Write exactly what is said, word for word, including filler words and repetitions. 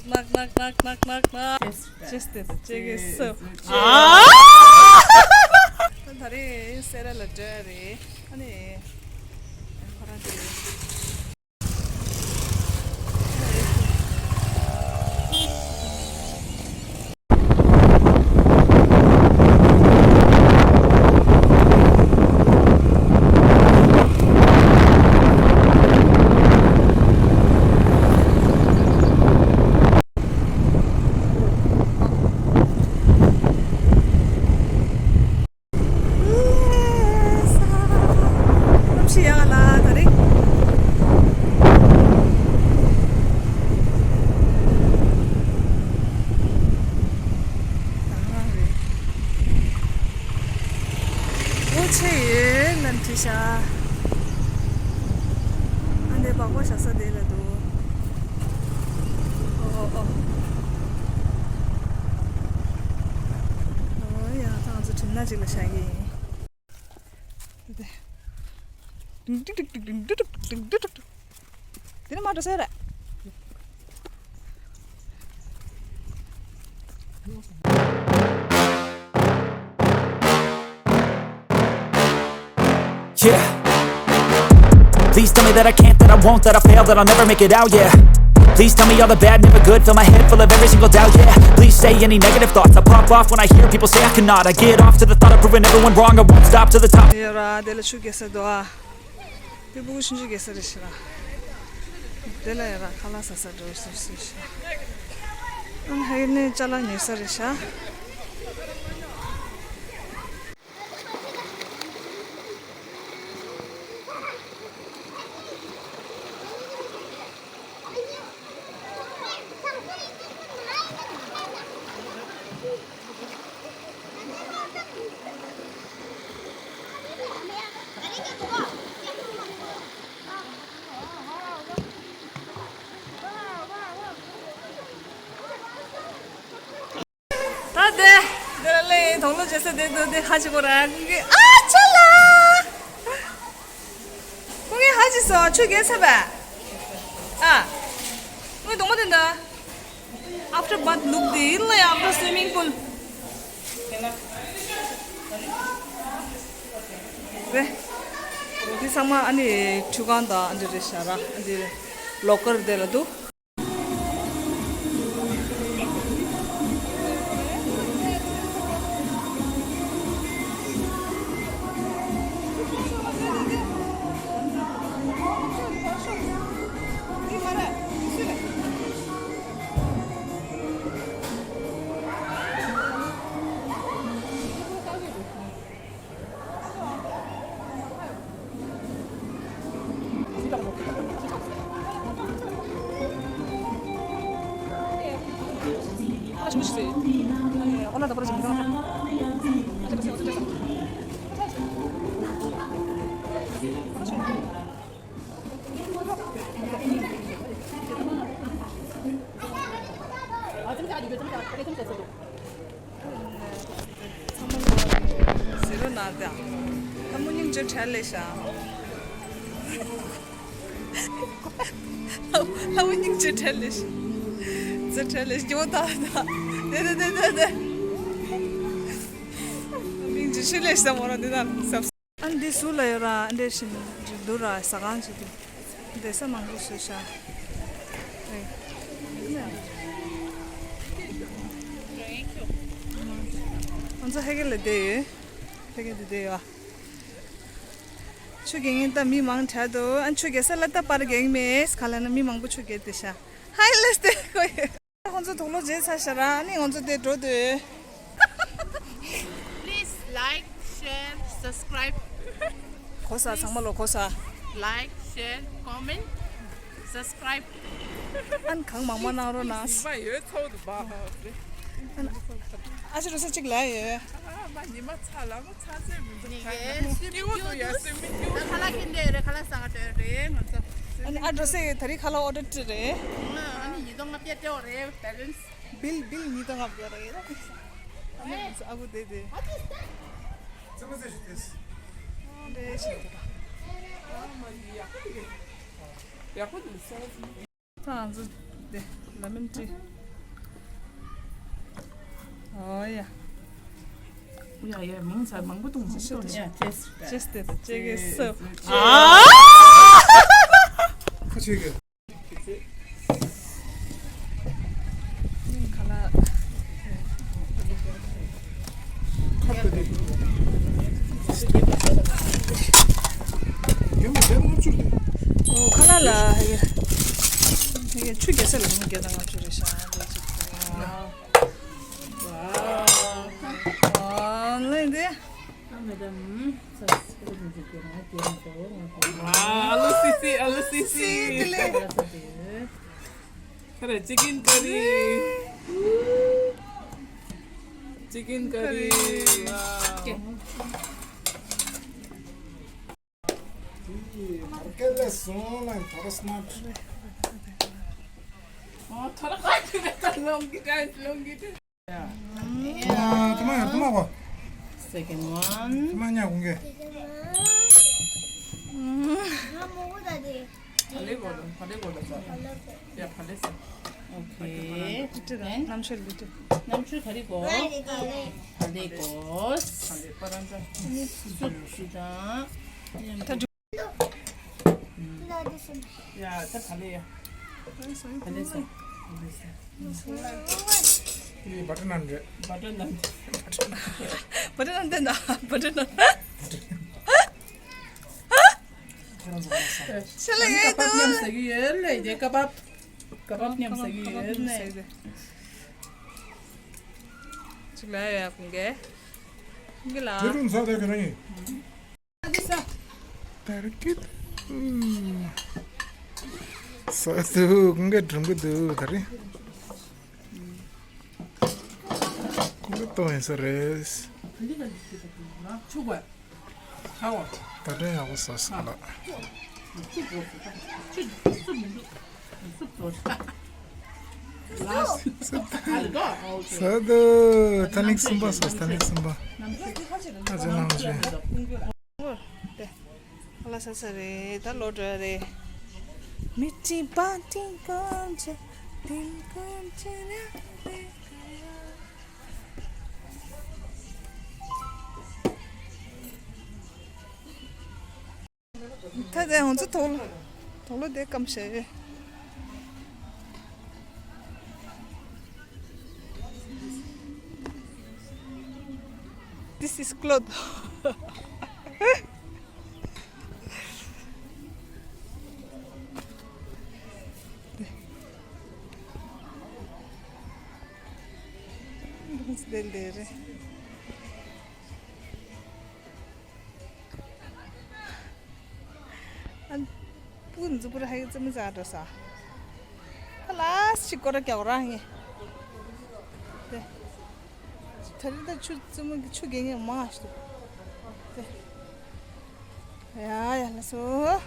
ནག་ནག་ནག་ནག་ནག་ནག་ཅེས་ཏེ་ཅེ་གེ་སོ། ཨ། ད་རེས་སེ་ར་ལ་འགྲོ་ཡ་རེད། ཨ་ནི་ཁོ་རང་དེ། གནམ་གཤིས་ཡག་ལ་ད་རེས། འོ་ཆེ་ཡོད་ལ་འདྲི་ཤག་ཨ་འདི་སྦག་སྦག་བཞག་ས་དེ་ལ་འདུག་ཨོ་ཨོ་ཨོ། ཨོ་ཡ་ད་ང་ཚོ་གྲིབ་ནག་ཅིག་ལ་བཞག་གི་ཡིན། དེ་ནི་མ་འགྲོ་ས་རེད། Yeah. Please tell me that I can't, that I won't, that I fail, that I'll never make it out, yeah. Please tell me all the bad, never good, fill my head full of every single doubt, yeah. Please say any negative thoughts, I pop off when I hear people say I cannot. I get off to the thought of proving everyone wrong, I won't stop to the top. ཡོད་ར་དེ་ལ་ཆུ་རྐྱལ་ས་འདུག་ཨ། དེ་ཕྲུ་གུ་ཆུང་ཆུང་རྐྱལ་ས་རེད་ཤག་དེ་ལ་ཡོད་ར་ཁ་ལག་ཟ་ས་འགྲོ་ཟེར་ཟེར་ཤག་ཨ་ཧེ་ནས་ཅ་ལག་ཉོ་ས་རེད་ཤག་ད་དེ། དེ་ལ་ལས་དོང་ལོ་བྱེད་ས་དེ་དུ་དེ་ཧ་ཅི་གོ་ར་ཀུན་གྱི་ཨ་ཅ་ལ། ཀུན་གྱི་ཧ་ཅི་སོ་ཆུ་རྐྱལ་ས་བས། ཨ། ཀུན་གྱི་དོང་མོ་དེ་འདྲ། After bath look དེ་ཡིན་ལ་ཡ་after swimming pool རེད། དེ་ཚང་མ་ཨ་ནི་ཁྲུས་ཁང་དང་ཨ་འདི་རེད་ཤག་ར་ཨ་འདི་ལོ་ཀར་དེ་ལ་འདུག་ཚང་མ་ལོ་ཟེར་རོ་ན་ད། ལྷ་མོ་སྙིང་རྗེ་བྲལ་ལེ་ཤ། ལྷ་མོ་སྙིང་རྗེ་བྲལ་ལེ་ཤ། རྗེ་བྲལ་ལེ་ཤ་ད་ད། དེ་དེ་དེ་དེ་དེ། སྙིང་རྗེ་ཤི་ལེ་ཤ་མོ་ར་དེ་ད་སབ། ཨ་འདི་སུ་ལ་ཡོད་ར་ཨ་འདྲེ་བཞིན་འདུག་ར་ཟ་ཁང་ཅིག་འདུག་བསྡད་ས་མང་པོ་བཟོས་ཤག་ང་ཚོ་ཧེ་གེ་ལ་བསྡད་ཡོད། ཧེ་གེ་དུ་བསྡད་ཡོད། ཆུ་རྐྱལ་མཁན་ད་མི་མང་དྲགས་འདུག་ཨ་ཆུ་རྐྱལ་ས་ལ་ད་པར་རྐྱང་མེད་ག་ལ་ན་མི་མང་པོ་ཆུ་རྐྱལ་བསྡད་ཤག་ཧའི་ལེས་ཏེ་ཁོ་ཡོད། ཁོང་ཚོ་དུག་ལོག་བརྗེས་ཚར་ཤག་ར་ཨ་ནི་ང་ཚོ་དེ་འགྲོ་འདོད། Please like, share, subscribe. གོ་ས་ཚང་མ་ལོ་གོ་ས། Like, share, comment, subscribe. ཨན་གང་མང་མང་གནང་རོགས་གནང་། ཉི་མ་ཡོད་ཚོགས་འདུག་བ། ཨ་ཅེ་རུ་ས་གཅིག་ལ་ཡོད། ཨ་མ་ཉི་མ་ཚ་ལ་མོ་ཚ་ཚེ་མི་འདུག་ཉི་གེ་ཁ་ན་སྐྱིད་པོ་འདུག་ཡ་སེམས་མི་སྐྱིད་པོ་འདུག་ཁ་ལག་ཁྱེར་འདྲ་ཡོད་རེད། ཁ་ལག་ཟ་ག་འདྲ་ཡོད་རེད་ང་ཚོ། ཨ་ནི་ཨ་འགྲོ་སའི་ད་རིང་ཁ་ལག་ཨོ་ཌར་སྤྲད་རེད། ཨ་ནི་ཉིས་སྟོང་ལྔ་བརྒྱ་སྤྲད་པ་རེད་བེ་ལེན་སི། བིལ་བིལ་ཉིས་སྟོང་ལྔ་བརྒྱ་རེད། ཨ་ནི་ང་ཚོ་ཨ་ཁུ་དེ་དེ། ཡག་པོ་འདུག་སོང་། ད་ང་ཚོ་ ལ་མིན་ཏྲི། ཨོ་ཡ། ཡ་ཡ། མང་ཚ་མང་པོ་གཏོང་། མང་པོ་གཏོང་། ཡ། ཅེས་ཏེ་ཅེས་ཀེ་སོ། ཁ་ཆེ་གེ། ཁ་ལག་ཁ་ལག་ལ་ཧེ་གེ་ཆུ་རྒྱག་ས་ལ་མི་རྒྱ་དང་ང་ཆུ་རེ་ཤ་འདི་ཅིག་ཨ་ལེ་འདི། ཨ་ལོ་སི་སི། ཨ་ལོ་སི་སི། ཁ་རེ། ཅི་ཀིན་ཀ་རི། ཅི་ཀིན་ཀ་རི། མར་ཀེ་ལེ་སོང་ལ་ཐོ་ར་སྣ། ཨོ་ཐོ་ར་ཁ་ཅི་རེད། ད་ལོང་གི་ད་ལོང་གི་ད། ཨ་ཐུ་མ་ཡ། ཐུ་མ་གོ། Second one. ཐུ་མ་ཉ་གུང་གེ། ང་མོ་གོ་ད་དེ། ཕ་ལེ་གོ་ད། ཕ་ལེ་གོ་ད་ས། ཡ་ཕ་ལེ་ས། Okay. Then? རྣམ་ཤེས་ལུས་ཏེ། རྣམ་ཤེས་ག་རེ་གོ། ཕ་ལེ་གོ། ཕ་ལེ་པ་རན་ད། སུབ་ཞིག་དང་། ད་ཡ་ད་ཕ་ལེ་ཡ། ཕ་ལེ་ས། ཕ་ལེ་ས། ཡི་བ་ཊར་ནན་རེད། བ་ཊར་ནན། བ་ཊར་ནན་དེ་ན། བ་ཊར་ནན། ཤ་ལ་ཡེ་ཀ་པབ་ཉམས་ཟ་གི་ཡོད་ལེ། ཡེ་ཀ་པབ། ཀ་པབ་ཉམས་ཟ་གི་ཡོད་ལེ། ཅིག་ལ་ཡ་ཀུང་གེ། ཀུང་གེ་ལ། དེ་རུང་ཟ་དེ་གི་རང་ཡིན། ད་ར་ཀི། ས་དུ་ཀུང་གེ་སྒྲུང་གི་འདུག་ད་རེ། ཀུང་གེ་ཏོ་ཡིན་ས་རེད། ད་དྲན་ཡག་པོ་ཟ་ས་ལ། ས་དུ་ཐ་ནིག་གསུམ་པ་སོ། ཐ་ནིག་གསུམ་པ། ཨ་ཅེ་ནང་ཅེ། ཨོ་དེ་ཧ་ལ་ས་ས་རེད། ད་ལོ་འདྲ་རེད། མི་ཏི་པ་ཏི་ཀོན་ཅེ་ཏི་ཀོན་ཅེ་ར་རེད། ད་དེ་ང་ཚོ་དོག་ལོ། དོག་ལོ་དེ་སྐམ་ཤེས། This is cloth. This is the ཨན། པུ་ནི་ཛུ་པུ་ར་ཧའི་ཙི་མི་ཛ་འགྲོ་ས། ཁ་ལ་སི་ཅིག་སྐོར་ར་རྒྱག་ར་ངེ། དེ། ད་རི་ད་ཆུ་ཙི་མི་གི་ཆུ་གེ་ངེ་མ་ཤི། དེ། ཡ་ཡ་ལ་སོ།